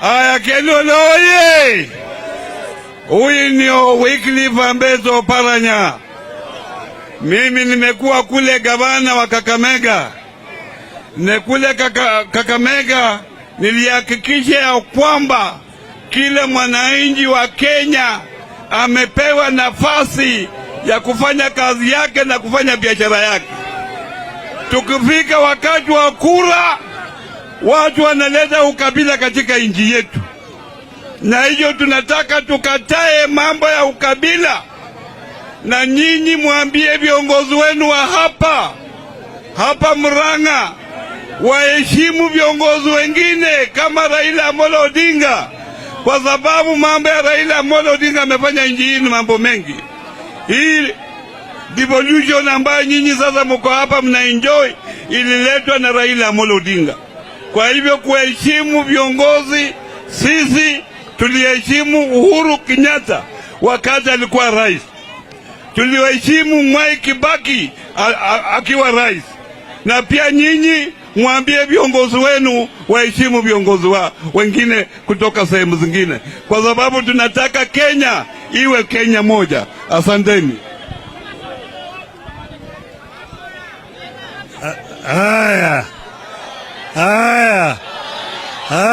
Aya, Kenol oye! Huyu ndio Wycliffe Ambetsa Oparanya. Mimi nimekuwa kule gavana wa Kakamega, na kule Kakamega nilihakikisha ya kwamba kila mwananchi wa Kenya amepewa nafasi ya kufanya kazi yake na kufanya biashara yake. Tukifika wakati wa kura, watu wanaleta ukabila katika nchi yetu, na hiyo tunataka tukatae mambo ya ukabila. Na nyinyi mwambie viongozi wenu wa hapa hapa Murang'a waheshimu viongozi wengine kama Raila Amolo Odinga, kwa sababu mambo ya Raila Amolo Odinga amefanya nchi hii ni mambo mengi. Hii devolution ambayo nyinyi sasa mko hapa mna enjoy ililetwa na Raila Amolo Odinga. Kwa hivyo kuheshimu viongozi, sisi tuliheshimu Uhuru Kenyatta wakati alikuwa rais, tuliheshimu Mwai Kibaki akiwa rais, na pia nyinyi mwambie viongozi wenu waheshimu viongozi wa wengine kutoka sehemu zingine, kwa sababu tunataka Kenya iwe Kenya moja. Asanteni. Haya, haya, haya.